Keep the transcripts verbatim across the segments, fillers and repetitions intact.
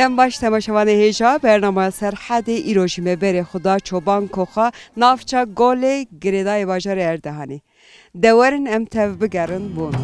Em baş temaşevanê hêja, bernameya Serhedê îro jî me berê xwe da Çoban Koxa, navça Golê Girêdayê bajarê Erdehanê. De werin em tev bigerin Bono.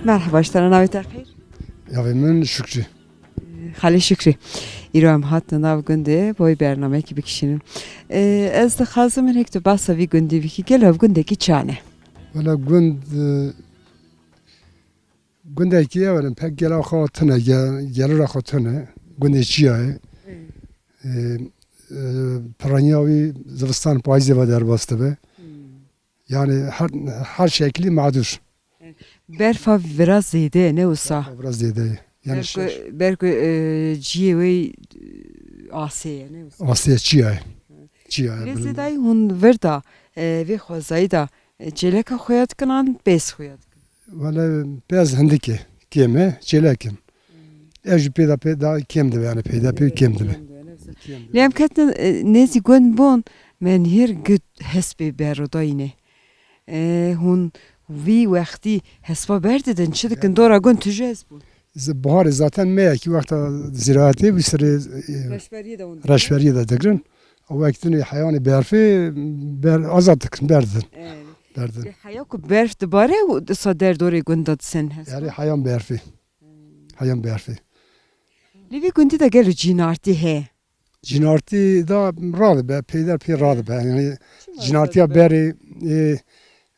Merhaba, ji te re, navê te xêr? Navê min Şükrü. Xalê Şükrü. Îro em hatin nav gundê, bo wê bernameyekî bikişînin. Ee, ez dixwazim min hek tu behsa vî gundî bikî. Gelo ev gundekî çi ne? Wela gund, e, gundekî ew ne, pek gela xwe tune, ge-, gelora xwe tune. Gundê çiya ye. Ee, e, piraniya wî zivistan payîzê ve derbas dibe. Hmm. Yani her, her şeklî mağdur. Berfa vira zêde ye, ne wisa? Berfa vira zêde ye. Yani berku, şeş- berku, e, ciyê wê, e, asê ye, ne wisa? Asê çiya ye. Çiya ye. Lê zêdayî hûn vir da, e, vê xwezayî da, e, çêleka xwe ya dikin an pêz xwe ya dikin? Wele pêz hindikê kêm e, çêlek in. Ev jî pê de pê de kêm dibe, yani pê de pê kêm dibe. Kêm dibe, ne wisa? Kêm dibe. Lê em ketin, e, nêzî gund bûn, me nihêr gi hespê berodayîne. E, hûn vî wextî hespa berdidin, çi dikin, dora gund tije hesbûn? Biharê zaten me yekî wexta ziraetê wî sirê, e, reşberiyê de hûn dikin. Reşberiyê de digirin. Û wek dinê heyanê berfê ber, azad dikin, berdidin. Evet. Berdidin. Lê heya ku berf dibare û disa der dorê gund de disin hespa? Erê heyan berfê. Hmm. Heyan berfê. Li vî gundî de gelo cînartî heye? Cînartî da radibe, peyder pê radibe. Yani çima cînartiya radibe? Berê, e,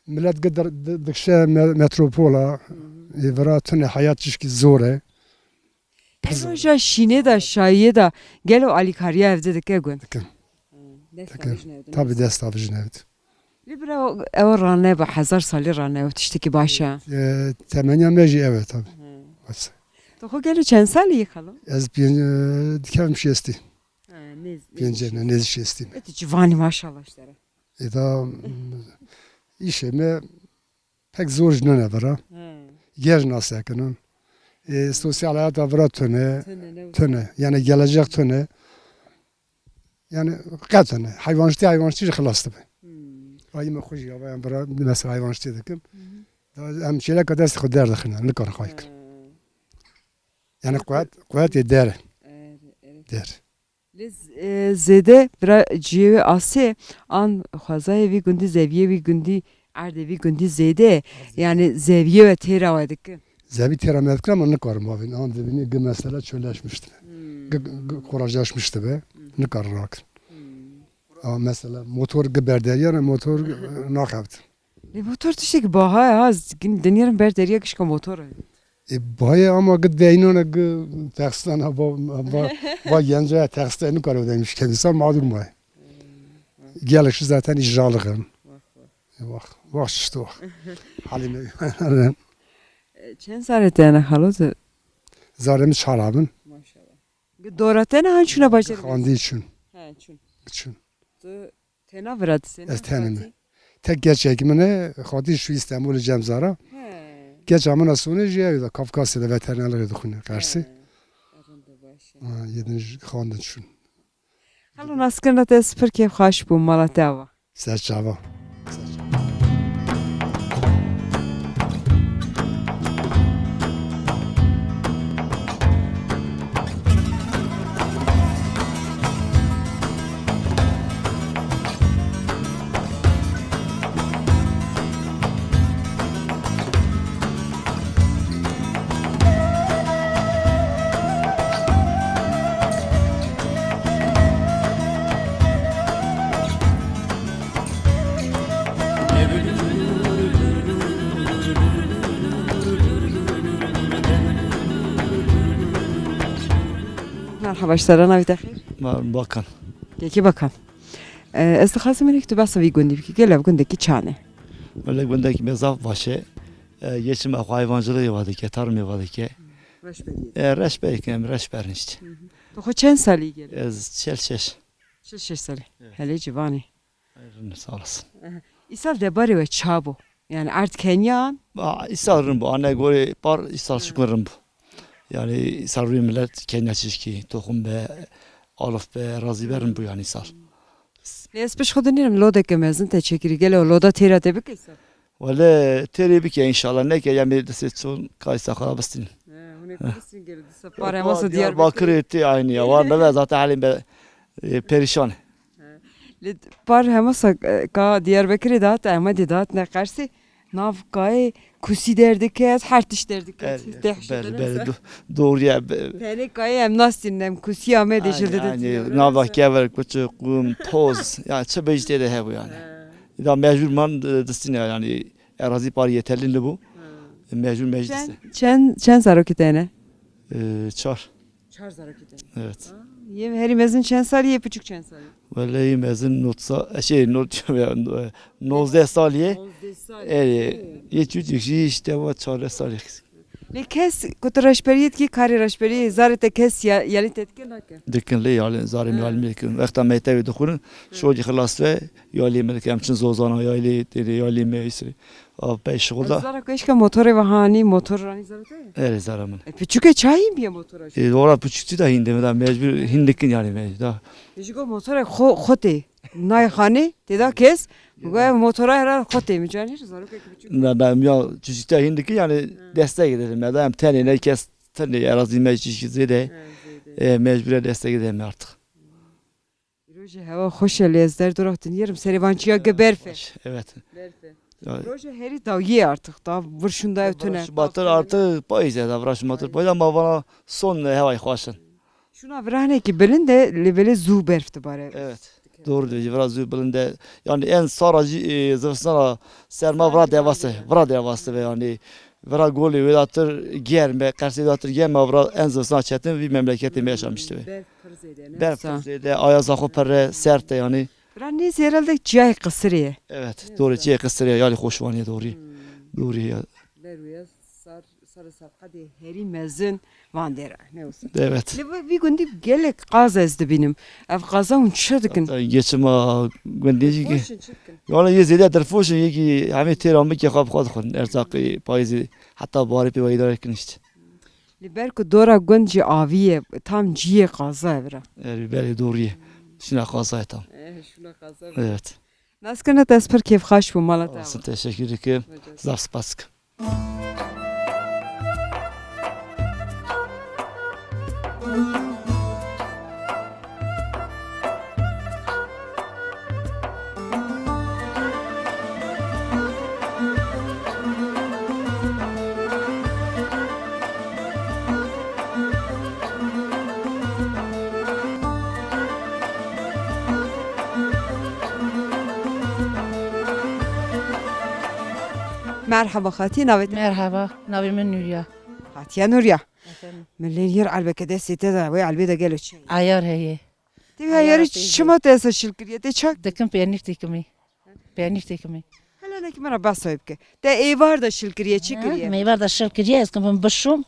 millet gi-, di-, dikşe me-, metropola, hı hı, e, vira tune hayat çişkî zor e. Ev roja şînê de, şayiyê de gelo alîkariya ev de dike gund? Dikim. Hı, dest avêjin ev de. Tabii dest avêjin ev de. Lê bira ew ranebe, hezar salî ranebe, tiştekî baş e. E, temenya me jî ev e tabii. Hı. Bas. Tu xwe gelo çend salî yî xalo? Ez pênc, e, dikevim şêstî. Ha, nêz-, pêncê nêz-, ne, nêzî şêstî me. E, tu civanî maşallah ji te re. Êda, îşê me pek zor ji nene vira. He. Gel nasekinin. E, sosyal hayata vira tune. Tune, ne wisa? Tune. Yani gelecek tune. Yani qet tune. Hayvançtî, hayvançtî jî xilas dibe. Hmm. Rayî me xwe jî avayan vira, mesela hayvançtî dikim. Hı hı. Da em çêleka dest xwe der dixin, yani, nikare xayk. He. Yani quwet, quwetê der. Evet, evet. Der. Lê z-, e, zêde bira ciyê wê asê an xwezayê vî gundî, zeviyê wî gundî, erdê vî gundî zêde ye. Yani zeviyê we têra we dikin. Zevî têra me dikin ama nikarim avîn. An dibînî gi mesela çöleşmişti. Hmm. Gi, gi, gi koracaşmişti be. Hmm. Nikarim rakin. Hmm. A mesela motor gi berderiya ne motor, e, naxevt. Lê motor tiştekî baha ye ha, z-, gin-, dinêrin ber deriya gişka motor e. E, baha ye ama gi deynana gi texsitana ba, ba, ba genca ya texsitayê nikare demiş ke insan mağdur maye. Gelek ji zaten icralık in. Vah, vah. E, vah, vah işte vah. Halime. E, çend zarê te ne xalo tu? Zarê min çar abin. Maşallah. Gi dora te ne han çûna bajarê? Xandî çûn. He, çûn. Çûn. Tu tena vira disê ne? Ez tenê me. Tek geçek min e, xatî şu İstanbul'u cem zara. He. Geça min a sonê jî ew da Kafkasya'da veterinerliği dixwîne Karsî. He. Erinde baş e. Ha, yedin jî xandin çûn. Xalo naskirina te ez pir kêfxweş bûm, mala te ava. Ser çava. Ser çava. Merhaba, ji te re, navê te xêr? Ma-, Bakan. Kekî Bakan. E, ez dixwazim hinek tu behsa vî gundî bikî. Gelo ev gundekî çi ne? Wele gundekî me zaf baş e. E, geçim xwe hayvancılığı va dike, tarımê va dike. Reşberiyê. E, reşberî kim, reşber nişt. Hı hı. Tu xwe çend salî gelî? Ez çel şeş. Çil şeş salî. Evet. Helê civanî. Sağ olasın. Aha. Îsal debarê we ça bû? Yani erd kenyan? Ba, îsal rin bû. Ane gorê par îsal şikun rin bû. Yani îsal rûyê millet kenya çişkî, toxum be, alif be, razî be rin bû yani îsal. Lê ez piş xwe dinêrim lodeke mezin te çêkirî. Gelo loda têra te bike îsal? Wele têrê bike înşallah. Neke ya me destê çon kaysa xwe bistîn. He, hûn ê bistîn gelo disa par hema sa Diyarbekirê tê aynî ya. Wan nebe zaten halê be, e, perîşan e. Lê par hema sa, e, ka Diyarbekirê dihat, Ehmedê dihat ne Qersê. Nav kayê kusî derdike, her tişt derdike. Belê, belê, do-, doğru ya. Tenê kayê em nastîn, em kusî Amedê jilde de. Nava kever, kuçu, qum, toz. Yani çi bêjî tê de hebû yani. Da mecbur man, e, distîne yani. Erazî par yeterli nebû. Mecbur mecbur distîne. Çend, çend, çend zarokî te ne? E, çar. Çar zarokî te ne? Evet. Aa, yê herî mezin çend salî, yê piçûk çend salî? Wele yê mezin not sa-, e, şey, not, nozdeh salî ye. Nozdeh salî. E, yê çûçik jî işte va çardeh salî. Lê kes ku tu reşberiyê dikî, karê reşberiyê, zarê te kes ya-, yalî te dike nake? Dikin lê yalî, zarê min yalî min dikin. Wexta mektebê dixwînin, şolî xilas ve, yalî min dike. Em çin zozana yalî, têrê yalî me îsrê. Av pey şixul da. Zara ku eşke motorê ve hanî, motor ranî zara te? Erê zara min. E, piçûkê çayî biye motora? E, ora piçûkçî da hîn de, me da mecbur hîn dikin yani mecbur da. Ji go motorê xo-, xo tê. Nayê xanê, tê da kes, go ev motora hera xo tê. Mi canî, zarokek piçûk. Na, ben ya çocukta hîn dikin yani destek edelim. Ya da hem tenê ne kes tenê erazî me çişkî zêde. He, zêde. E, mecbure destek edelim artık. Îro jî hewa xweş e, lê ez derdora dinêrim, serê van çiya ge berf e. Xweş, evet. Berf e. Ya. Îro jî herî dawiyê artık, da vir şûnda ew tune. Şubatır artık payîz e, da vira şubatır payîz ama vana son hewayê xweş in. Şûna vira hinekî bilind e, lê belê zû berf dibare. Evet. Doğru diyor, vira zû bilind e. Yani en sara jî, e, zivistana serma vira devaste, vira devaste ve yani. Vira golê wê datir germ e, Qersê datir germ e, vira en zivistan çetin vî memleketê me yaşamişti ve. Berf pir zêde ne? Berf pir zêde, ayaza xwe pir e, sert e yani. Vira nêzî herhalde çiyayê qisirê ye. Evet, doğru, çiyayê qisirê ye, yalî xweşvanî ye, doğru. Doğru ya. Berwêya sar, sar Serhedê herî mezin van dêra, ne wisa. Evet. Li vî gundî gelek qaz ez dibînim. Ev qaza hûn çi dikin? Geçima gundê jî ki. Dilxweş in, çi dikin? Valla yê zêde dilxweş in, yekî hemî têra min ke xwe bi xwe dixwin. Erzaqê payîzê heta barê pê ve îdare kin işte. Li ber ku dora gund jî avî ye, tam ciyê qaza ev ra. Erê, belê, doğru ye. Şuna qaza ye tam. Eh, şuna qaza ye. Evet. Naskirina te ez pir kêfxweş bûm, mala te. Olsun, teşekkür ederim. Zaf spas dikim. Merhaba xatî, navê te? Merhaba, navê min Nûriya. Xatiya Nûriya. Efendim? Min lê niyar elbeke destê te de, wê elbê de gelo çi? Ayar heye. Tê wî ayarî çima te esa şil kiriye? Tê çak? Dikim peynîr têkimî. Peynîr têkimî. Hele nekî min re behsa wê bike. Te êvar de şil kiriye, çi kiriye? Mêvar de şil kiriye, ez kim bişûm.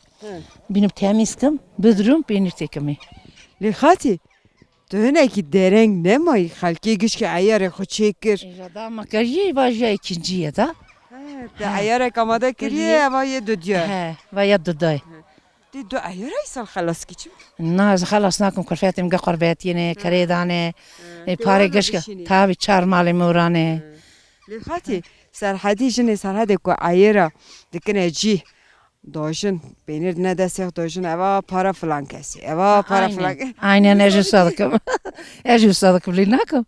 Bînim temîz kim, bidrûm, peynîr têkimî. Lê xatî, tu hinekî dereng nemayî, xelkê gişkî eyarê xwe çêkir. Îja da me kiriye, va jî ya îkincî ye da. He, te eyarek amade kiriye, eva yê dudiya. He, va ya dudayê. Tê du eyara îsal xelas kî çi? Na, ez xelas nakim, kulfetê min ge qurbetiyê ne, kerê dane, e, parê gişke, tabi çar malê moran e. Lê xatî, Serhedî jinê Serhedê ku eyêra dikine cî, dojin, peynîr dine destê dojin, eva para filan kesî, eva para filan kesî. Aynen, ez jî wisa dikim. Ez jî wisa dikim, lê nakim.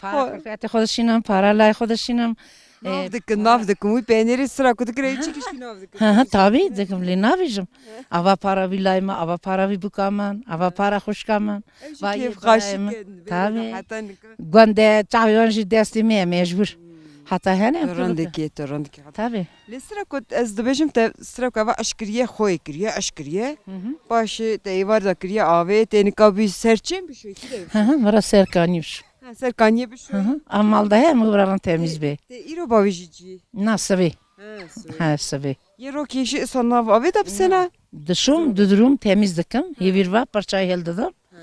Para kulfetê xwe dişînim, para layê xwe dişînim. Nav dikin, nav dikin. Wî peynîrê sira ku dikire, çi kişkî nav dikin. Hı hı, tabi dikim, lê navêjim. Ava para vî layê min, ava para vî buka min, ava para xwişka min. Ew jî kêfxweşî kin, tabi. Gundê çavê wan jî destê me ye, mecbur. Heta hene em. Tu rindekî, tu rindekî. Tabi. Lê sira ku ez dibêjim te, sira ku eva eşkiriye, xwe kiriye, eşkiriye. Hı hı. Paşê te êvar da kiriye avê, tê nika bî ser çêm bişoy, çi de? Hı hı, vira ser kanî bişo. Ha, ser kaniyê bişo. Hı hı. Em mal de he, em vira ran temîz be. Te îro bavêjî cî? Na, sibê. He, sivê. He, sivê. Yê rokê jî îsa nav avê de bisêne? Dişûm, didrûm, temîz dikim. Hêvîr ve, pirçayê hildidim. He.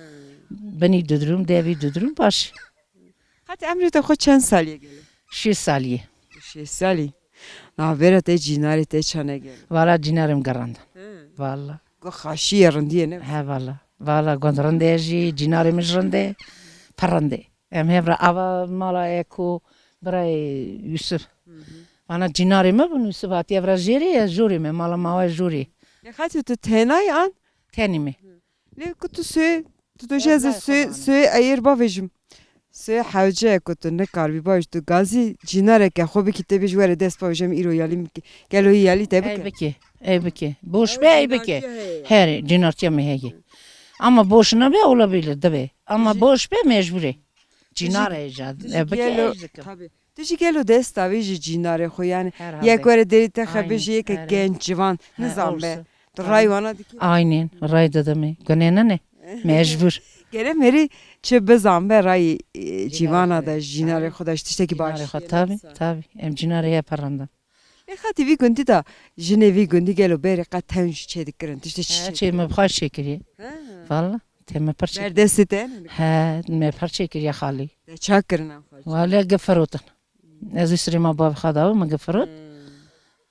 Binî didrûm, devî didrûm, baş. Qet emrê te xwe çend salî ye gelo? Şêst salî ye. Şêst salî. Navbera te cînarê te çane gelo? Vala cînarê min gerandin. He. Vala. Ku xaşî ye, rindî ye ne? He vala. Vala gund rind e jî, cînarê min jî rind e. Pir rind e. Em hev re ava mala Eko, birayê Yusuf. Hı hı. Vana cînarê me bûn, Yusuf hatiye vira jêrê, ez jorê me, mala mawe jorê. Lê xatî tu tenayî an? Tenî me. Lê ku tu soyê, tu dojê ez ê soyê, soyê eyêr bavêjim. Soyê hewce ye ku tu nikaribî bavêj, tu gazî cînareke xwe bikî tê bêj were dest bavêje min îro yalî min bike. Gelo yê yalî te bike? Ey bike, ey bike. Boş be, ey bike. Ew cînartiya heye. Herê, cînartiya me heye. Ama boş nebe, olabilir, dibe. Ama boş be, mecbur e. Cînar heye ca. Ev bike, gelo, ez dikim. Tabii. Tu jî gelo dest davêjî cînarê xwe, yani herhalde. Yek were derî te xebê jî yeke genç, civan, nizan be. Tu ray wana dikî? Aynen, ray didimê. Gunê nine. Mecbur. Gere merî çi bizan be rayî, e, cîvana de, cînarê xwe de ji tiştekî baş. Cînarê xwe, tabii, tabii. Em cînarê heye perandin. Lê xatî vî gundî de jinê vî gundî gelo berê qet tewn jî çêdikirin, tiştê çi çêdikirin? He, çê me bi xwe çêkiriye. He. Valla, tê me pir çêkiriye. Ber destê te ne? He, me pir çêkiriye xalî. Te ça kirin em xwe? Wale gifirotin. Ez ê sirê me bavê xwe dawe, min gifirot.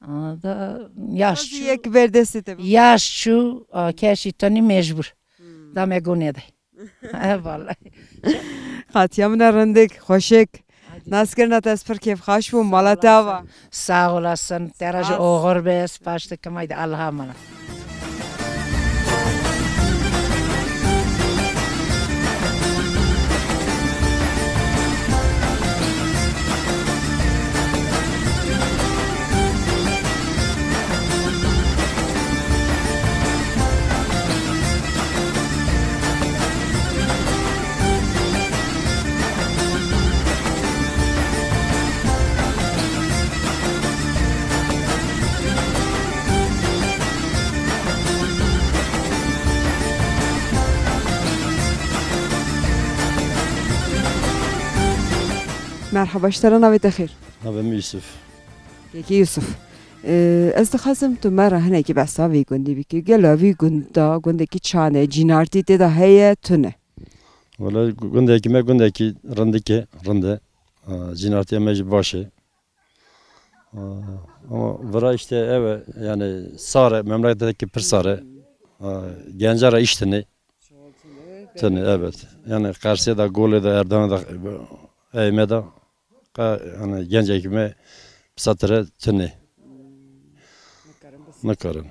Hmm. A, da, yaş çû. Yek ber destê te bixwe. Yaş çû, a, keşî tenî mecbur. Hmm. Da me gonê de. He, vallahi. Xatiya min e rindik, xweşik. Naskirina te ez pir kêfxweş bûm, mala te ava. Sağ olasın. Te re jî oxir be, spas dikim, haydi Allah'a emanet. Merhaba, ji te re navê te xêr? Navê min Yusuf. Kekê Yusuf, e, ez dixwazim tu me re hinekî behsa vî gundî bikî. Gelo vî gunda gundekî çane, cînartî tê de heye, tune? Wele gundekî me gundekî rindikê, rind e. A, cînartiya me jî baş e. A, ama vira işte ev e, yani sar e, memleketekî pir sar e. A, genca re îş tune. Tune, evet. Yani Qersê de, Golê de, Erdanê de, Eyme de. Ka, yani gencekî me bi sed re tune. Nikarin.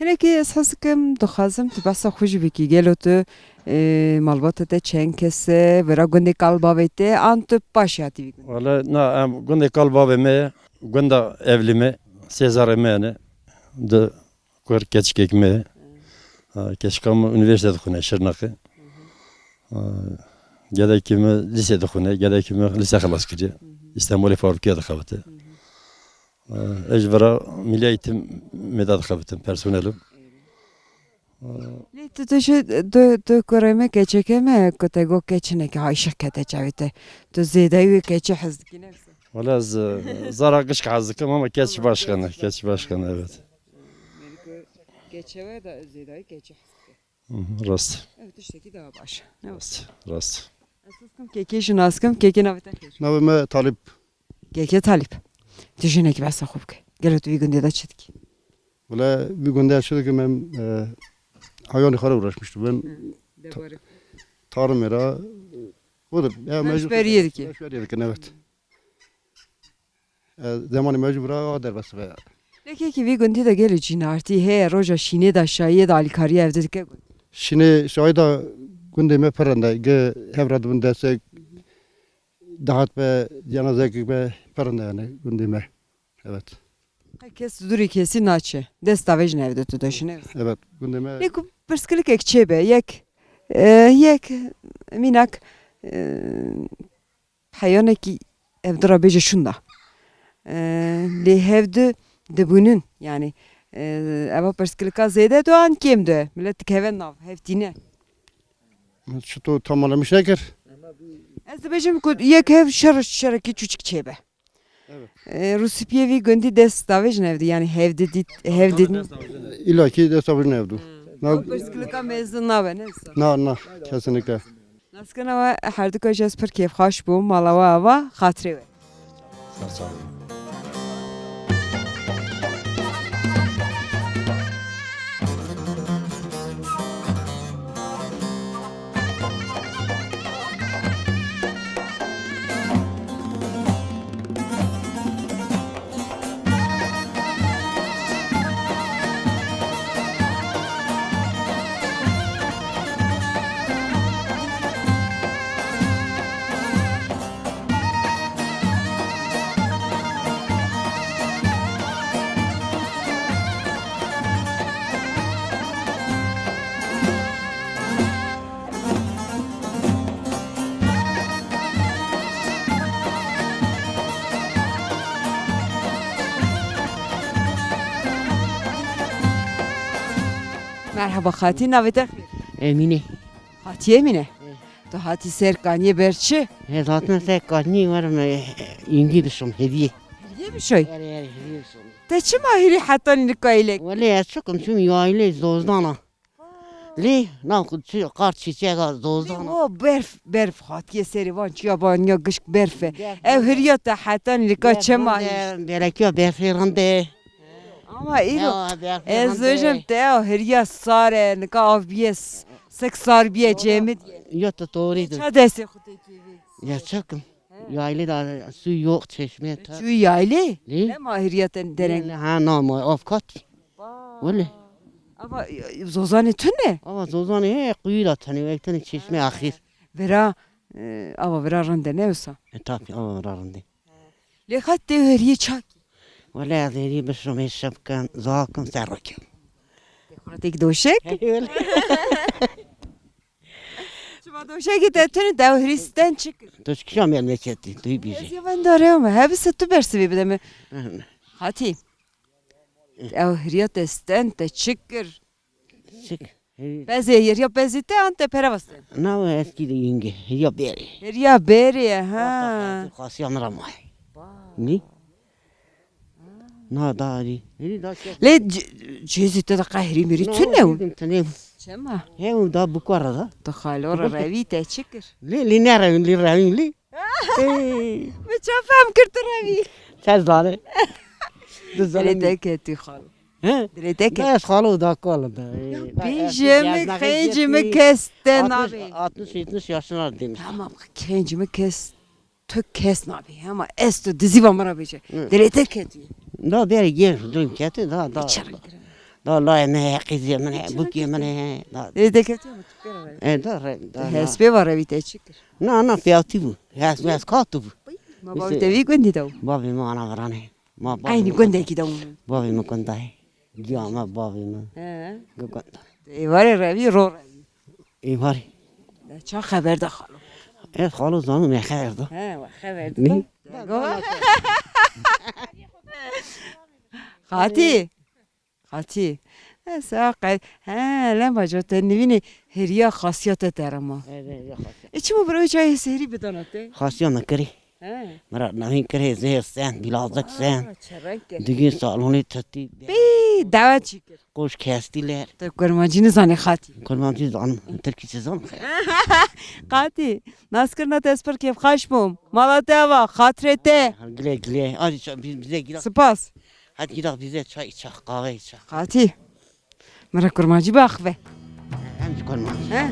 Hinekî ez hez dikim, dixwazim tu behsa xwe jî bikî. Gelo tu, e, malbata te çend kes e, vira gundê kal bavê te, an tu paşê hatî vî gundê? Wele na, em gundê kal bavê me ye, gunda evlî me, sê zarê me ne, du kur keçikek me ye. Ha, keçika min unîversîte dixwîne Şirnexê. Ha, gedekî min lîse dixwîne, gedekî min lîse xilas kiriye. Îstanbulê fabrikaya dixebite. Ez ji vira Milli Eğitimê de dixebitim, personel im. Lê tu, tu ji, tu, tu kurê me, keçekê me, ku te got keçinekî, ha, îşik kete çavê te. Tu zêdeyî wê keçî hez dikî, ne wisa? Wala ez, e, zara gişk hez dikim ama keç baş xene, keç baş xene, evet. Melîko keçe we de zêdayî keçî hez dike. Hı hı, rast. Ev tiştekî daha baş. Ne wisa? Rast, rast. Ez hizkim kekê jî nas kim, kekê navê te xêr? Navê me Talîp. Kekê Talîp. Tu jinekî behsa xwe bike. Gelo tu vî gundê de çi dikî? Wele vî gundê de çi dikim em, e, heywanê xwe re uğraşmıştım. Ben ta-, tarım era, e, odur. Ya, mecbur. Beriyê dikî. Beriyê dikin, evet. E, zemanê mecbur a, a derbas be. Lê kekî vî gundî de gelê cînartî heye, roja şînê de şayê de alîkarî ev dike gund? Şînê şayê de gundê me pir rind e. Gi hev re dibin destek, dahat be, cenazek be, pir rind e yani gundê me. Evet. Kes dûrî kesî naçe. Dest davêjin ev de tu doşine. Evet, gundê me. Lê ku pirsgirêkek çêbe, yek, e, yek mînak, e, Heyanekî ev di re bêje şûnda. Lê hev di dibûnin, yanî, eva pirsgirêka zêde do an kêm do, milet dikeve nav, hev tîne. Çito tamamlamış nekir. Ez dibêjim ku yek hev şer, şerekî çûçik çêbe. Evet. E, rûspiyê vî gundî dest davêjin hevdî, yanî hevdî dît, hevdî. Îlakî dest davêjin hevdû. Na, pirsgirêka mezin nabe, ne wisa? Na, na, kesinlikle. Naskirina we herduka jî ez pir kêfxweş bûm, mala we ava, xatirê we. Sağ olun. Merhaba xatî, navê te xêr? Emîne. Xatî Emîne? Ê. Tu hatî ser kaniyê ber çi? Ez hatim ser kaniyê werim, e, îngî bişom, hêdiyê. Hêdiyê bişoy? Erê, erê, hêdiyê bişom. Te çima hîrî hetanî nika îlek? Welê ez çikim çûm yaylê Zozdana. Lê nav ku çi qar çîçeka Zozdana. Lê o berf, berf hatiye serê van çiya van ya gişk berf e. Berf, ev berf. Hiriya te hetanî nika çima hîrî? Belekiya berfê rinde. Ama îro ez dojim te ew hiriya sar e, nika av biye, sik sar biye, cemid. Ya tu torî de. Ça destê xwe tê kêvê? Ya çakim. Yaylê da su yok, çeşme ta. Çû yaylê? Lê? Ne ma hiriya te dereng. Ha, na ma avkat. Wele. Ama, e, Zozanê tune? Ama Zozanê he, quyu da tane, ek tane çeşme ahir. Vera, e, ama vera rinde ne wisa? E, tabi, ama vera rinde. Lê xat tê heriyê çakî? Wele ez heriyê bişom, hê şevkin, zakin, serrokin. Tê xuratek doşek? He, wele. Şima doşekî te tune, te ew hirî sten çi kir? Tu çi kişa memleketî, tu bîjî. Ez ya wendare me, hevise tu bersivî bide me. Hı hı. Xatî. Ew hiriya te sten te çi kir? Çik? Pezê, hiriya pezê te an te pere vaste? Na, eskî de yenge, hiriya berê. Hiriya berê, ha. Xasiya min ra maye. Nî? Na, darî. Hîrî da ke- Lê c-, cihêzî te de qehrî mirî tune û. Dedim tune. Çema? He, û da bikwa ra da. Tu xalo ra revî te çi kir? Lê, lê ne revî, lê revî, lê. Ê. Mi ça fem kir tu revî? Çe zane. Dilê te ketî xalo. He? Dilê te ketî. Da ez xalo da kol da. Ya bêje mi, xêncî mi kes te nabê. Altmış, altmış, yetmiş yaşına demiş. Tamam, xêncî mi kes. Tu kes nabî, hema ez tu dizî va min re bêje. Hı. Dilê te ketî. Da berê gêr dûn ketî, da, da. Çi re kirin? Da layê min heye, qîzê min heye, bûkê min heye, da. Dilê te ketî ama tu pê re. E, da re, da, da. Hespê va revî te çi kir? Na, na, peyatî bû. Hes, hes katî bû. Ma bavê te vî gundî de bû? Bavê min ana viranê. Ma bavê min. Eynî gundekî de bû. Bavê min gunda ye. Giya me bavê min. He. Gunda. Êvarê revî, ro revî. Êvarê. De ça xeber de xalo? Ez xalo zanim me xeber de. He, we xeber de. Nî? De go. Xatî. Xatî. He, sa qe-, he, lema jo te nivînê hiriya xasiyete te rema. Evet, hiriya xasiyete. E çima bira çayê serî bidana te? Xasiya me kirî. He. Mira navîn kirê zêr sen, bilazik sen. Aa, çereng kir. Digîn salonê tutî. Pî, dawa çi kir? Qoş kestîler. Te kurmancî nizanî xatî? Kurmancî zanim, tirkî çi zanim? Xatî, naskirina te ez pir kêfxweş bûm. Mala te ava, xatirê te. Gile, gile. Hadi ça-, bi-, bize gile. Spas. Hadi gile bize çay içe, kahve içe. Xatî. Min re kurmancî biaxive. Em jî kurmancî. He?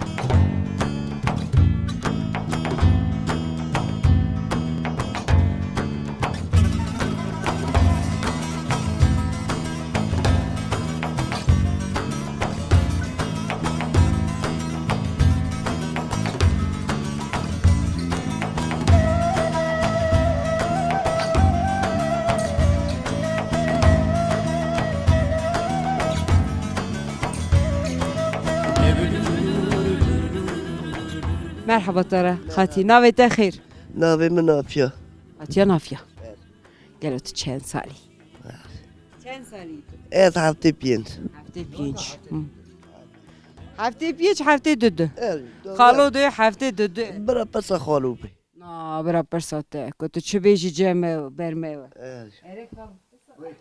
Merhaba te re, xatî. Navê te xêr? Navê min Nafiya. Xatiya Nafiya. Evet. Gelo tu çend salî? Çend salî tu? Ez heftê pênc. Heftê pênc. Hı. Heftê pênc, heftê du du. Evet, doğru. Xalo du, heftê du du. Bira pesa xalo bê. Aa, bira pirsa te. Ku tu çi bêjî cem me ber me we. Evet. Erê xwe.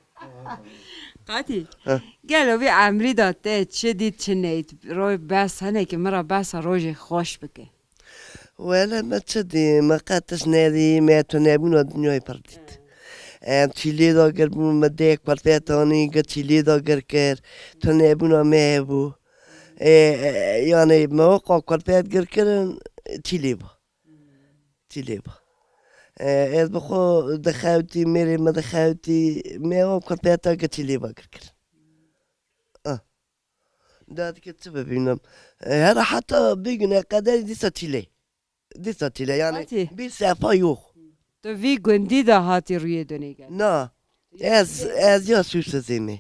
Qatî. Heh. Gelo vî emrî de te çi dît çi neyt? Roj bes hene ki min re besa rojê xweş bike. Wele me çi dî? Me qet tişt nedî, me tu nebûna dinyayê pir dît. Em çîlê de gir bûn, me dê kurfetanî gir çîlê de gir kir. Tu nebûna me hebû. E, e, yani me weka kurfet gir kirin, çîlê ba. Çîlê ba. E, ez bi xwe dixewtî, mêrê me dixewtî, me o kurfeta gir çîlê ba gir kirin. Ah. Da dike çi bibînim? E, her heta bigine qederî dîsa çîlê. Dîsa çîlê, yani Hatî. Bir sefa yok. Tu vî gundî de hatî rûyê dunê gel. Na. Ez, ez ya Sûsizê me.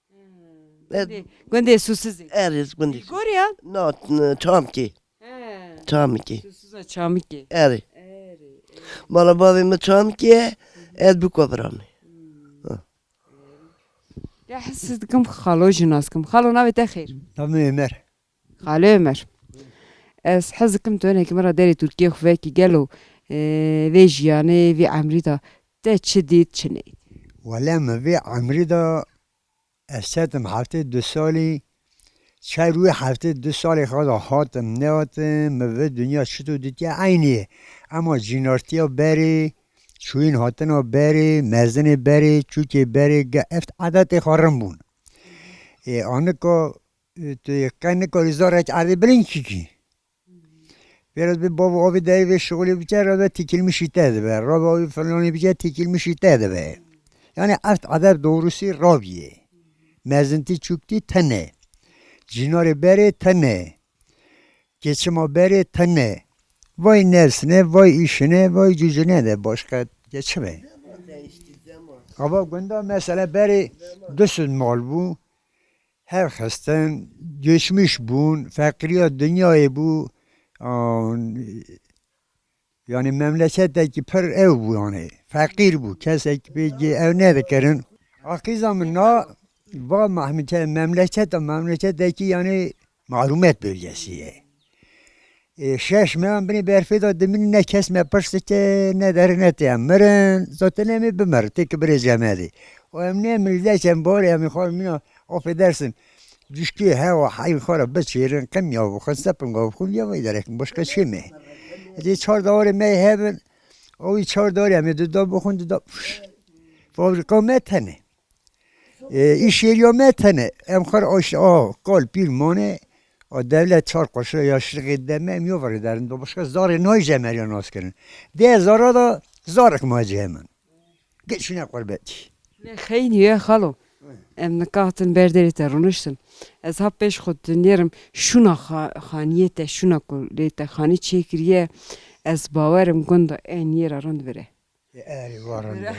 Hmm. Ez Gundê, gundê Sûsizê. Erê, ez gundê Sûsizê. Gor ya? Na, n-, Çamkê. He. Çamkê. Sûsiza Çamkê. Erê. Erê, erê. Mala bavê min Çamkê, ez bi kovra me. Hmm. Ha. Ya hez dikim xalo jî nas kim. Xalo navê te xêr? Navê min Ömer. Xalê Ömer. Ez hez dikim tu hinekî min re derê Tirkiyê xwe vekî gelo, e, vê jiyanê, vê emrî de te çi dît, çi neyt? Wele min vê emrî de ez çetim heftê du salî, çar wî heftê du salê xwe de hatim, nehatim, min vê dinya çito dîtiye eynî ye. Ema cînartiya berê, çûyîn hatina berê, mezinê berê, çûkê berê, ge-, eft edetê xwe rin bûn. Ê, anika, ê, tu yê qe nikarî zarek erdê bilind kikî. Biraz bir bavê avê derê vê şixulê bike, rabe tikilmişî te dibe. Rabe avê filanî bike, tikilmişî te dibe. Yani eft edeb doğrusu rabiye. Mezintî çûktî tene. Cînarê berê tene. Geçima berê tene. Vay nefsine, vay işine, vay gücüne de başka geçime. Ava gunda mesela berê du sed mal bû. Hev xistin, göçmüş bûn, feqîriya dinyayê bû, an, yani memleketekî pir ew bû yani, feqîr bû, kesekî pê gê ew nedikirin. Aqîza min na, va mehmike-, memleketa, memleketekî yani mahrûmet bölgesi ye. Ê, şeş meyan binê berfê de dimîn, ne kes me pirs dike, ne derê ne tê, em mirin, zaten em ê bimirin, tê ki birê cemedê. Û em ne millet em barê em ê xwe mîna, affedersin, cuşkê hewa heyî xwe re biçêrin, qimya bixwin, sepinga bixwin, ya vay derek, başka çê me. Ê çar dewarê me hebin, o wî çar dewarê em ê duda bixwin, duda, fabrika me tene. E, îş yeriya me tene. Em xwe re aşt, a, kal pîr mane, a, dewlet çar qoşa ya şirxê deme, em yo vere derin. Do başka zarê nayê jemeriya nas kirin. Dê zara da zarek ma cê hemen. Geçine qurbetî. Lê xeynî ye xalo. Em nika hatin ber derê te rûniştin. Ez ha pêş xwe dinêrim şûna xa-, xaniyê te, şûna ku lê te xanî çêkiriye, ez bawerim gunda en yê re rind vire. Erê, warin de.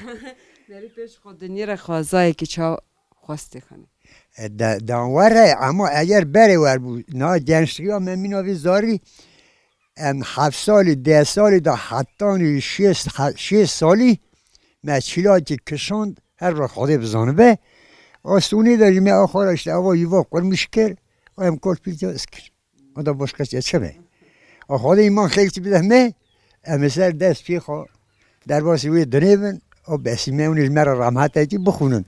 Berî pêş xwe dinyê re xwezayekî çaw xwestê xanî. E, de, de were, ama eger berê wer bû, na gençliya me mîna vî zarî, em heft salî, deh salî de hetanî şêst, he-, şêst salî me çîlakî kişand, her re Xwedê bizanibe. O stûnê de jî me axara işte ava yuva qurmiş kir, em kol pîl kir. O da boşka çi çi be? O Xwedê îman xêrkî bide me, em ê ser dest pê xwe derbasî wê dinê bin, o besî me hûn ê ji me re rahmetekî bixwînin.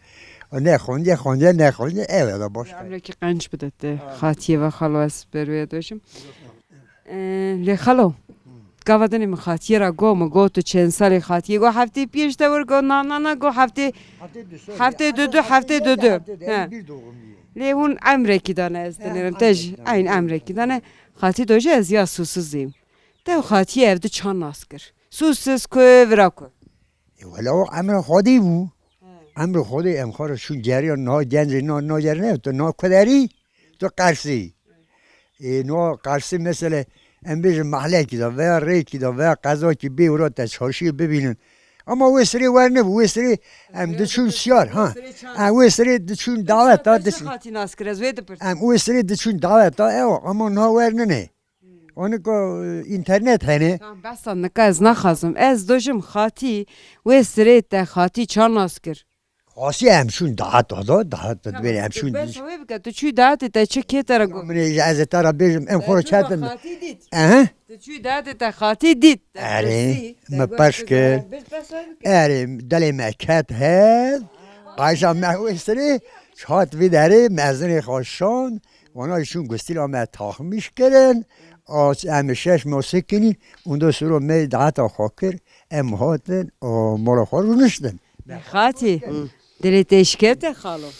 O nexwendiye, xwendiye, nexwendiye, ew e da boşka. Emrekî qenc bide te. Xatiyê ve xalo ez ber wê dojim. Ee, lê xalo, gava dinê min xatiyê ra go, min go tu çend salê xatiyê, go heftê pênc tewir, go na, na, na, go heftê, heftê du du, heftê du du. He. Lê hûn emrekî dane ez dinêrim. Te jî eyn emrekî dane. Xatî do jî ez ya Sûsizîm. Te xatiyê ev di çand nas kir. Sûsiz ku, vira ku. E, wela o emra Xwedê bû. He. Emra Xwedê em xwe re şûn geriya niha gencê na, na gerine, tu na kuderî, tu qersî. E, niha qersî mesele, em bêjin mehlekî de veya rêkî de veya qezakî bê û ra te çarşiyê bibînin. Ama wê sirê wer nebû, wê sirê em diçûn siyar, ha. Em wê sirê diçûn daweta, diçûn. Xatî nas kir, ez wê dipirsim. Em wê sirê diçûn daweta, ew, ama niha wer nine. Anika, e, înternet hene. Tamam, bes e, nika ez naxwazim. Ez dojim xatî, wê sirê te xatî çand nas kir. Xasî em şûn daet da, daet da, dibêne em şûn. Bes wê bike, tu çû daetê te çi kê te re got? Min ê ez ê te re bêjim, em xwe re çetin. Xatî dît. Ehe. Tu çûyî dayetê te xatî dît. Te Erê, pirsî, te me got, pers tu kir. Zaten bir pers var mı ki? Erê, dilê me ket hev. Qayşa me wê sirê, hat vî derê mezinê xwe şand. Wana jî çûn gustîla me taxmîş kirin. A, em şeş mosik kinî, ondan sonra me dayeta xwe kir. Em hatin, a, mala xwe rûniştin. Xatî, Hı. dilê te şikete xalo.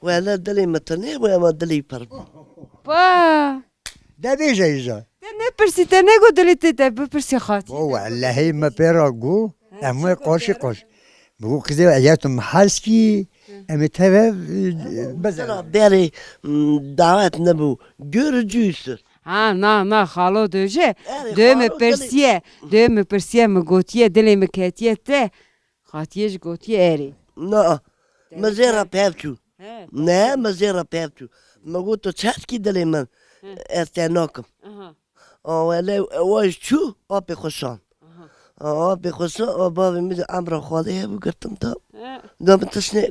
Wele dilê me tenê bû, ema dilê pir bû. Pa! De bêje îja. Te nepirsî, te nego dilê te, te bipirsî xatî. Bo wellehî me pê re got, He, em wê çi got qaşî pê re? qaş. Bi got qizê eger tu me hez kî, em ê teve, e, bize. Zira berê, m, dawet nebû. Görücüysü. Ha, na, na, xalo döje. Erê, Döye me xalo dilê pirsiye, döye me pirsiye, me gotiye, dilê me ketiye te. Xatiye jî gotiye erê. Na, Te me zêra gotiye. pev çû. He, Ne, me zêra pev çû. Me got, "Tu çeskî dilê min, Hı. ez te nakim." Aha. A, wele, wa jî çû, apê xwe şand. Aha. A, apê xwe şand, a, bavê min de emra Xwedê hebû, girtim da. He. Da min tişt ne.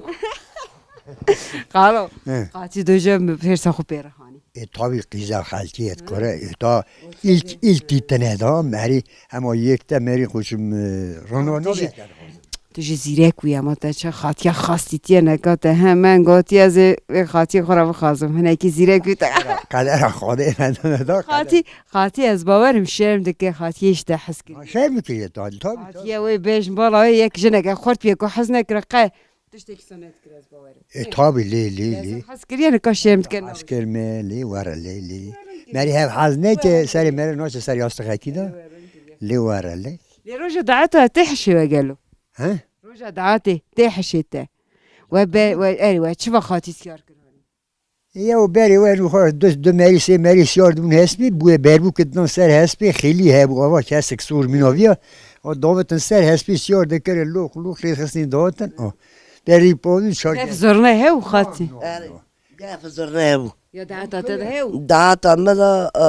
Xalo, He. Xatî doje min pêrsa xwe pê re hanî. E, tabii qîza xelkê et kore, e, ta ilk, ilk dîtine da, merî, hema yek te merî xwe çim, e, rano nabê. Tu jî zîrek wî, ama te çi xatiya xas dîtiye neka te hemen gotiye ez ê vê xatiyê xwe re bixwazim. Hinekî zîrek wî te. Qedera Xwedê bendine da. Xatî, xatî ez bawerim şerm dike xatiyê ji te hez kiriye. Şerm kiriye tabii, tabii. Xatiye wê bêjin bala wê yek jineke xurt bîye ku hez nekire qe tiştekî sa nedikire ez bawerim. E, tabii, lê, lê, lê. Hez kiriye nika şerm dike. Hez kirme, lê were, lê, lê. Merî hev hez neke, serê mere naçe ser yastixekî de. Lê were, lê. Lê roja daeta te hişê we gelo. He? Roja daetê tê hişê te. We be, we, erê, we çi ve xatî siyar kir hanî? Ya o berê we ru xwe du, du merî, sê merî siyar dibûn hespî, bûye berbû ki didan ser hespî, xêlî hebû, ava kesek sor mînaviya, o davetin ser hespî siyar dikir, loq, loq, lê xistin davetin, o. Berî povî çar Def zurne hew xatî. Erê, def zurne hebû. Ya daeta te de hew? Daeta me de, e,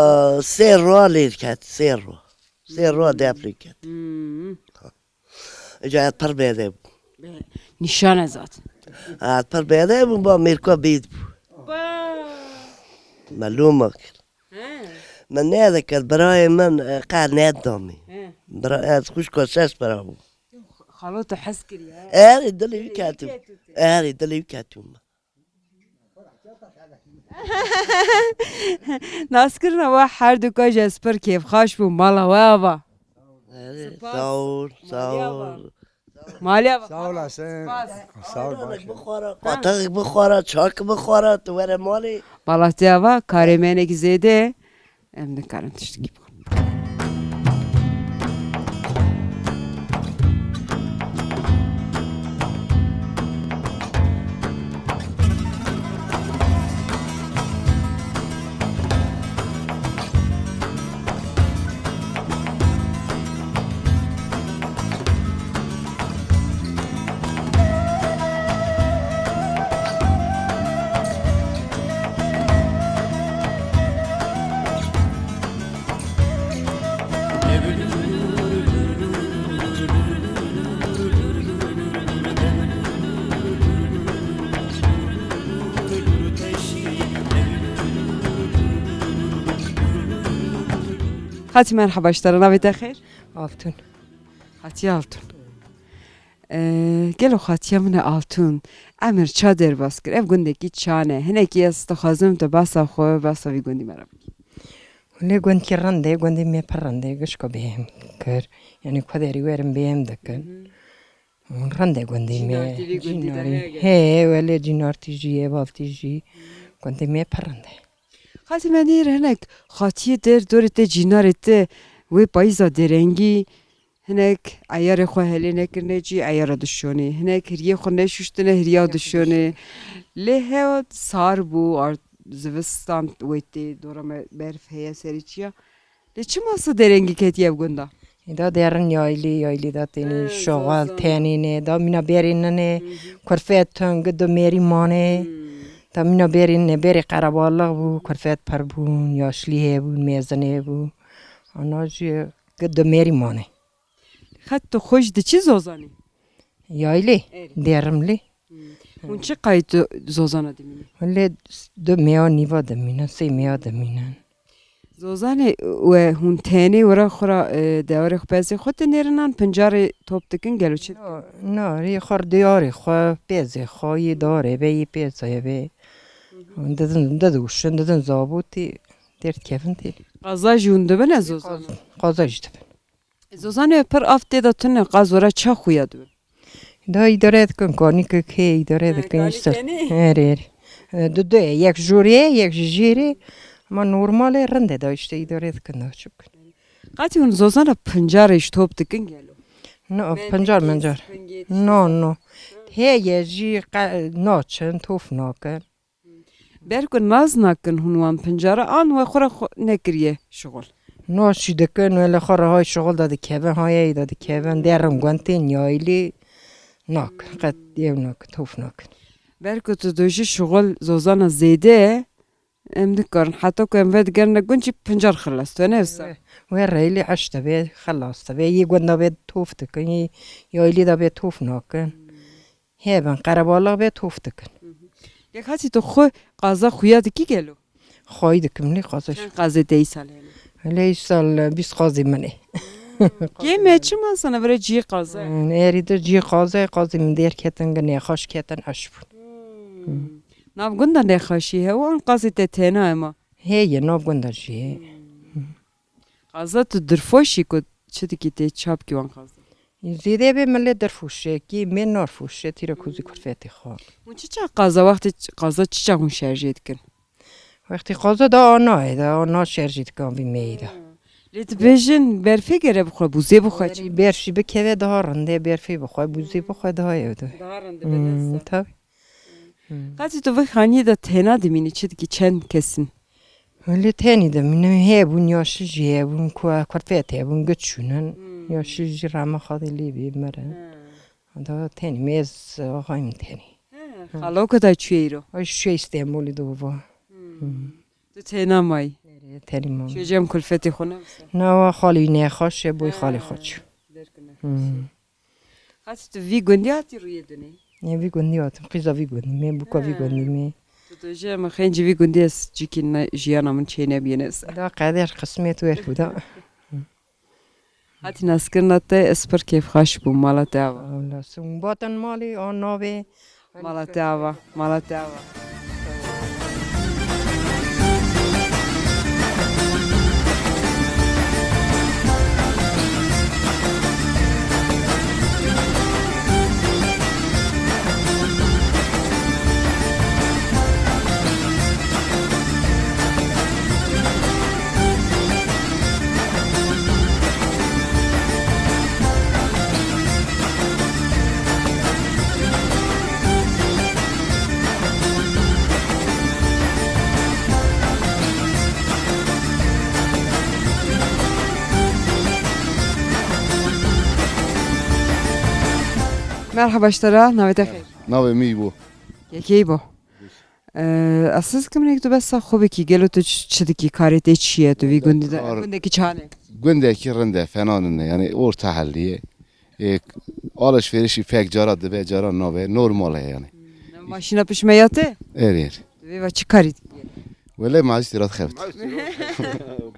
sê roa lê diket, sê roa. Sê roa def lê diket. Hmm. Îca ez pir bêde bû. Be, nîşan ez hat. Ez pir bêde bû, ba mêrka bêd bû. Ba. Me loma kir. He. Me nedikir, birayê min, e, qe nedamî. He. Bira, ez xwişka şeş bira bû. Xalo tu hez kiriye. Erê dilê wî ketû. Erê dilê wî ketû me. Naskirina we her du ka jî ez pir kêfxaş bûm. Mala we ava. Erê, Spas. sağ ol, sağ Maliye ava. ol. Maliye ava. Sağ olasın. Spas. Sağ ol, baş. Bixwara, qatexek bixwara, çak bixwara, tu were malê. Mala te ava, karê me hinekî zêde. Em nikarin tiştekî bixwin. Xatî merheba ji te re, navê te xêr? Altun. Xatiye Altun. Ee, gelo xatiya min e Altun. Emir ça derbas kir. Ev gundekî ça ne. Hinekî ez dixwazim tu basa xwe, basa vî gundî me re bikî. Lê gundkî rind e, gundê me pir rind e, gişka bêhim kir. Yanî ku derî werin bêhim dikin. Hı hı. Rind e gundê me. Cînartî vî gundî de Cînarî. heye gel. He, welê cînartî jî, hevaltî jî. Gundê me pir rind e. Xatî me nêr hinek xatiyê der dorê te cînarê te wê payîza derengî hinek eyarê xwe helê nekirine cî eyara dişonê. Hinek hiriyê xwe neşuştine hiriya dişonê. Lê hewa sar bû, ar-, zivistan wê tê dora me berf heye serê çiya. Lê çima sa derengî ketiye ev gunda? Êda derin yaylî, yaylî da tênî He, şoxal zazan. tenî ne, da mîna berî nine, Hı hı. kurfet tun, gi du mêrî mane. Hmm. Da mîna berî ne, berî qerebalix bû, kurfet pir bûn, yaşlî hebûn, mezin hebû. Ana jî gi du mêrî mane. Xet tu xwe ji diçî zozanî? Yaylî, Erê. derimlî. Hmm. Hûn çi qayî tu zozana dimînin? Hûn lê du meya nîva dimînin, sê meya dimînin. Zozanê we hûn tenê were xwe ra, e, dewarê xwe pezê xwe dinêrin an pincarê top dikin gelo çi? No, no, rê xwe diyarê xwe, pezê xwe, yê darê be, yê pezê be. Didin, didûşin, didin zabûtî, derdikevin tê. Qaza jî hûn dibin e Zozan? Qaza, qaza jî dibin. Zozanê pir av tê de tune qaz were ça xuya dibin? Da îdare dikin, kanî kekê îdare Ha, dikin kanî işte. Tenê? Her, her. E, du, du, yek jûrê, yek ji jêrê. Ama normal e, rind e da işte îdare dikin da çi bikin. Qatî hûn Zozana pincarê ji top dikin gelo? No, Mendekê, pincar, mincar. Spingê, tiştê No, no. Heye jî qe-, naçin, tof nakin. Ber ku naz nakin hûn wan pincara an we xwe re xwe nekiriye şixul? Naşî dikin, wele xwe re hay şixul de dikevin, hayeyê de dikevin, derin gund tên yaylî nakin, qet yew nakin, tof nakin. Ber ku tu dojî şixul Zozana zêde ye, em nikarin. Heta ku em vedigerine gund jî pincar xilas, tu ne wisa? We reylî eş de be, xilas de be, yê gunda be tof dikin, yê yaylî de be tof nakin. Hêbin, qerebalix be tof dikin. Lê xatî tu xwe qaza xuya dikî gelo? Xwayî dikim lê qaza. Çend qazê te îsal hene? Lê îsal, e, bîst qazê min ê. Kêm e, çima sana vire cihê qaza? Hmm, êrî de cihê qaza, qazê min derketin, nexaş ketin, eş bûn. Hmm. Nav gunda nexaşî hewa an qazê te tena ema? Heye, nav gunda jî heye. Qaza tu dirfoşî ku çi dikî tê çapkî wan qaza? Zêde be milê dirfoşe kî me narfoşe tîra kuzî kurfetê xwe. Hûn çi çax qaza, wextê ç-, qaza çi çax hûn şerjê dikin? Wextê qaza da ana ye, da ana şerjê dikin vî meyî de. Lê dibêjin berfê gere bixwe, bûzê bixwe çi? Berfî bikeve daha rind e, berfê bixwe, bûzê bixwe daha yew de. Daha rind Hmm, tabii. Hmm. Qetî tu vê xaniyê de têna dimînî, çi dikî, çend kes in? Wele tenî dimînim, hebûn, yaşî jî hebûn, ku-, kurfet hebûn, giçûn in. Hmm. Yaşî jî rehma Xwedê lê bê, mirin. Ha. Da tenî, me ez axayim tenî. Ha, xaloka da çûye îro? Ay, çûye Stenbolê de va. Hmm. Hmm. Tu têna mayî? Erê, tenî mam. Çûye cem kulfetê xwe ne wisa? Na, wa xalî nexaş e, boy xalê xwe çû. Derkine. Hmm. Qet tu vî gundî hatî rûyê dinê? Ne, vî gundî hatim. Qîza vî gundî me, bûka vî gundî me. Tu, tu jî em xêncî vî gundî ez cîkî ne, jiyana min çê nebiyê ne ser. Da qeder qismet wer bû da. Hatî naskirina te ez pir kêfxweş bûm, mala te ava. Wala, sumbatin malî, an navê. Mala te ava, mala te ava. Merhaba ji te re, navê te xêr? Navê min Îbo. Yekê Îbo. Ee, ez his dikim hinek tu behsa xwe bikî, gelo tu ç-, çi dikî, karê te çi ye, tu vî gundî de, Kar- gundekî çawa ne? Gundekî rind e, fena nîne, yani orta hellî ye. Ê, alışverişî pek cara dibe, cara nabe, normal e yani. Hmm, maşîna pişt me ya te? Erê, erê. Tu vê va çi karî dikî? Wele mazî tira xeft.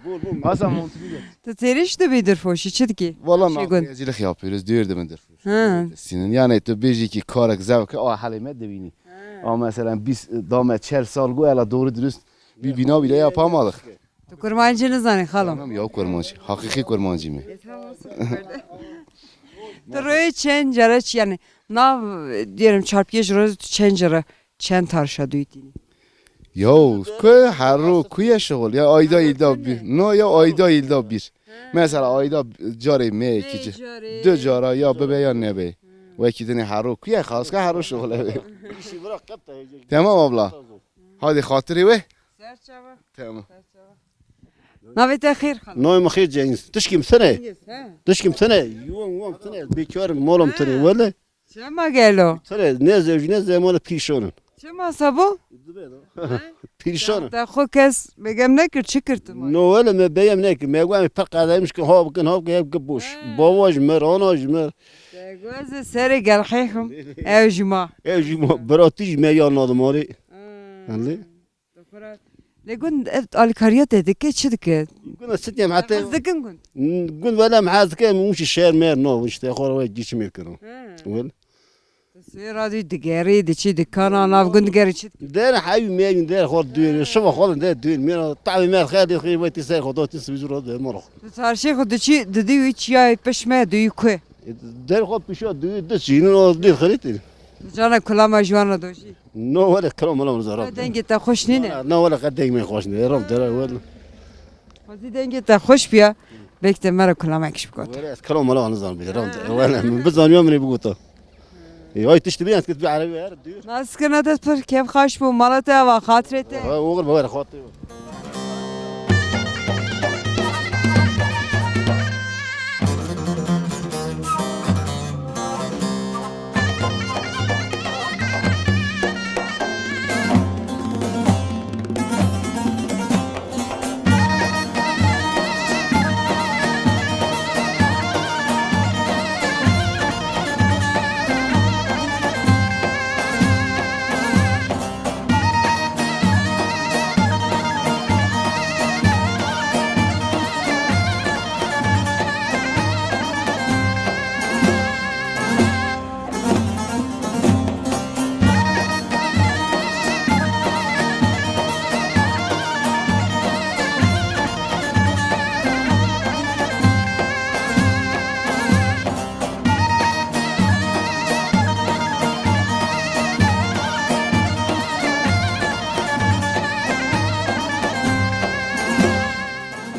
Bol, bol. Hasan montunu gel. Tu têrîş dibî dirfoşî, çi dikî? Valla Şey gund. Nakliyecilik yapıyoruz, diyor demin dirfoş. Ha. Sinin. Yani tu bêjî ki karek zevke, a helê me dibînî. Ha. A mesela biz dame çel sal go ela doğru dürüst bir bina bile yapamadık. Tu kurmancî nizanî xalo? Tamam ya, kurmancî. Hakiki kurmancî mi? E, tamam, süper. Tu royê çend cara çi, yani nav, diyelim çarpı ji royê tu çend cara, çend tarşa duytînî? Ya ku her ro ku ye şixul? Ya ayda yılda bir. No ya ayda yılda bir. Mesela ayda carê me iki, Vê carê, du cara ya bibe ya nebe. Wekî dinê her ro ku ye, xaska her ro şixul ebe. Tamam abla. Hadi xatirê we. Serçava. Tamam. Navê te xêr xala. Navê min xêr Cengiz. Tişkî min tine. Cengiz, he. Tişkî min tine. Yuvan wan tine. Bêkar im, malam tine. He. Wele. Çima gelo? Tine. Ne zewjî ne zemane pîrşan im. Çima sabo? Dibe da. He? Pîrşan im. Te xwe kes begem nekir, çi kir tu ma? No wele me begem nekir. Me got em pir qedaymiş ki ha bikin, ha bikin, hep ki boş. He. Bava ji me, rana ji me. Te got ez serê gelxê xim. Ew ji ma. Ew ji ma. Biratî ji me ya nadimarê. He. Anlê? Tu xwe re Lê gund ev alîkariya te dike, çi dike? Gund ez çi diyem, heta Hez dikin gund? Gund wele em hez dike, em ûşî şer mêr no, işte, xwe wê gî çi mêr kirin. He. Wel. Sê radî digerî, diçî dikana, nav gund digerî çi dike? Der hewî mêr, der xwe duyên, şiva xwe de duyên, mêr, tavê mêr xeyr, xeyr, wê tî ser xwe, do tî sivî zû ro, der mor. Tu çarşê xwe diçî, didî wî çiyayê pişme, duyî ku? Der xwe pişa duyî, diçînin, o dir xirîtin. Cana kulama ji wan re dojî. No wele kilo mala min zarar. Dengê te xweş nîne. No wele qe deng me xweş nîne. Ram dere wele. Xwezî dengê te xweş biya. Belkî te me re kulamek ji bikot. Wele ez kilo mala min zan bi. Ram dere wele. Min bizaniya min bigota. E, ay tişt bi ez kit bi erebi her dür. Naskirina te pir kêf xaş bû. Mala te ava xatirê te. Ha, oğur be wele xatirê.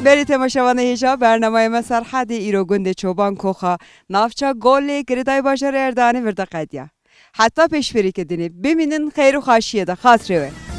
Belê temaşevanê hêja, bernameya me Serhedê îro gundê Çoban Koxa, navça Golê Girêdayê bajarê Erdanê vir de qediya. Heta pêşberîkê dinê, bimînin xeyr û xaşiyê de, xatirê we.